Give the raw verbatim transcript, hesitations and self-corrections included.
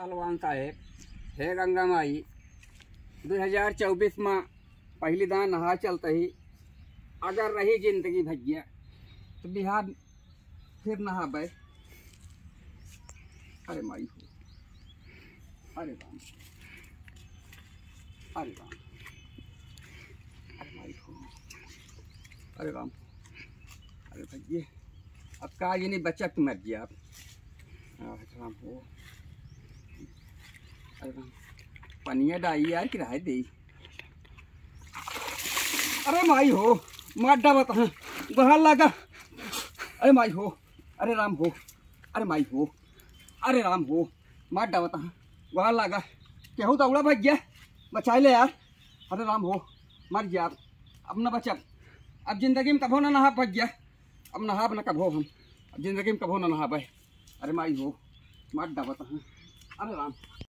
पहलवान साहेब, हे गंगा माई, दुई हजार चउबीस मा पहिली दाँय नहा चलत ही, अगर रही जिंदगी भैया, तो बिहार फिर नहाबे। अरे माई हो, अरे राम, अरे राम, अरे माई हो, अरे राम, अरे भैया, अब का ये नहीं बचा कि मर गया अब। अरे राम हो, अरे राम, पनिया डाई यार कि रहे दे। अरे माई हो, मार डावत हैं, गोहार लागा। अरे माई हो, अरे राम हो, अरे माई हो, अरे राम हो, मार डावत हैं, गोहार लागा। केहू दौड़ा भाग गया, बचाए ले यार। अरे राम हो, मर गया अब, अब न बचब। अब जिंदगी में कभो न नहा भाग गया, अब नहाब न कभो हम, अब जिंदगी में कभो न नहाबे। अरे माई हो, मार डावत हैं, अरे राम।